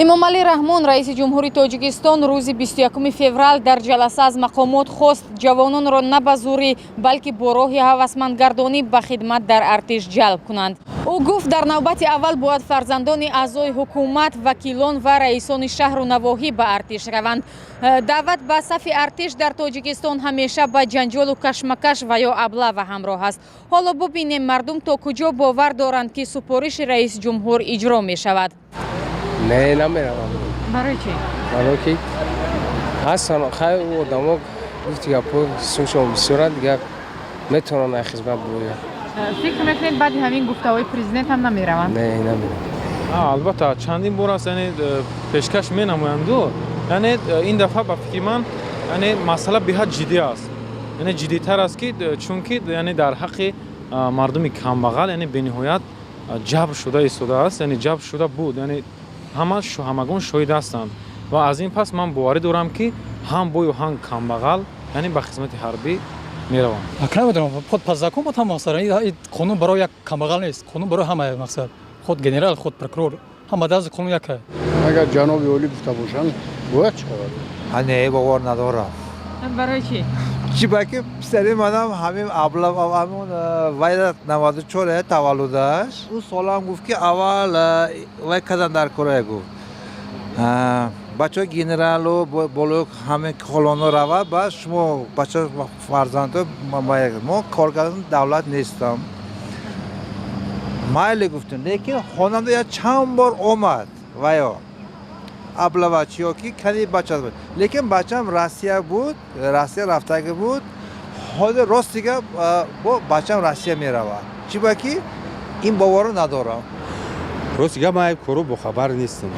Эмомалӣ Раҳмон, раиси ҷумҳури Тоҷикистон, рӯзи 21 феврал дар ҷаласа аз мақомот хост, ҷавононро на ба зӯрӣ, балки бо роҳи ҳавасмандгардонӣ ба хидмат дар артиш ҷалб кунанд. Ӯ гуфт, дар навбати аввал бояд фарзандони аъзои ҳукумат, вакилон ва раисони шаҳру навоҳӣ ба артиш раванд. Даъват ба сафи артиш дар Тоҷикистон ҳамеша ба ҷанҷолу кашмакаш ва ё облава ҳамроҳ аст. Ҳоло бубинем, мардум то куҷо бовар доранд, ки супориши раиси ҷумҳур иҷро мешавад. Не, намеравам. Барои чӣ? Барое ки ҳастан хай одамо, гуфти гапҳо сумшон бисёранд, дигар метавонанд ай хизмат бироянд. Фикр мекунед, баъди ҳамин гуфтаҳои президент ҳам намераванд? Не, намеравам. Албатта, чандин бор аст, яъне пешкаш менамоянду, яъне ин дафъа, ба фикри ман, яъне масъала беҳад ҷиддӣ аст, яъне ҷиддитар аст, ки чунки яъне дар ҳаққи мардуми камбағал, яъне бениҳоят ҷабр шуда истодааст, яъне ҷабр шуда буд, яъне ҳама ҳамагон шоҳид ҳастанд. Ва аз ин пас ман боварӣ дорам, ки ҳам бою, ҳам камбағал, яъне ба хизмати ҳарбӣ мераванд. Намедонам, худ по закон бод ҳама мақсад. Қонун барои як камбағал нест, қонун барои ҳама мақсад, худ генерал, худ прокурор, ҳама дази қонун яка. Агар ҷаноби олӣ гуфта бошанд, бояд шавад. Не, бовар надорам. Барои чӣ? Чӣ ба ки писари манам ҳамин абла ҳамон вай 94 таваллудаш, ӯ солам гуфт, ки аввал вай кадан дар кора, гуфт, бачаҳои генералу болои ҳамин колоно равад, баъд шумо бача фарзандо. Мо коргарон давлат нестам, майли, гуфтем, лекин хонанда як чанд бор омад ваё облава-чиё ки кани бача, лекин бачам Россия буд, Россия рафтагӣ буд. Ҳозир рости гап, бо бачам Россия меравад, чӣ ба ки ин боварро надорам. Рости гап, ман кору бохабар нестам.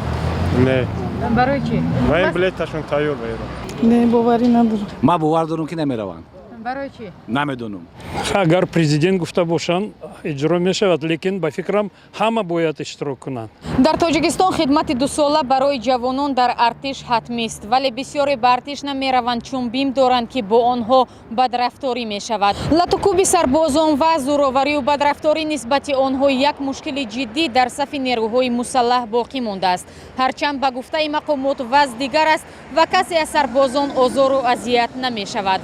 Не. Барои чӣ? Ва ин билеташон тайёр ба Эрон. Не, боварӣ надорам. Ман бовар дорам, ки намераванд. Барои чӣ? Намедонам. Агар президент гуфта бошанд, иҷро мешавад, лекин ба фикрам, ҳама бояд иштирок кунанд. Дар Тоҷикистон хидмати дусола барои ҷавонон дар артиш ҳатмист, вале бисёре ба артиш намераванд, чун бим доранд, ки бо онҳо бадрафторӣ мешавад. Латукӯби сарбозон ва зӯроварию бадрафторӣ нисбати онҳо як мушкили ҷиддӣ дар сафи нерӯҳои мусаллаҳ боқӣ мондааст. Ҳарчанд ба гуфтаи мақомот вазъ дигар аст ва касе аз сарбозон озору азият намешавад.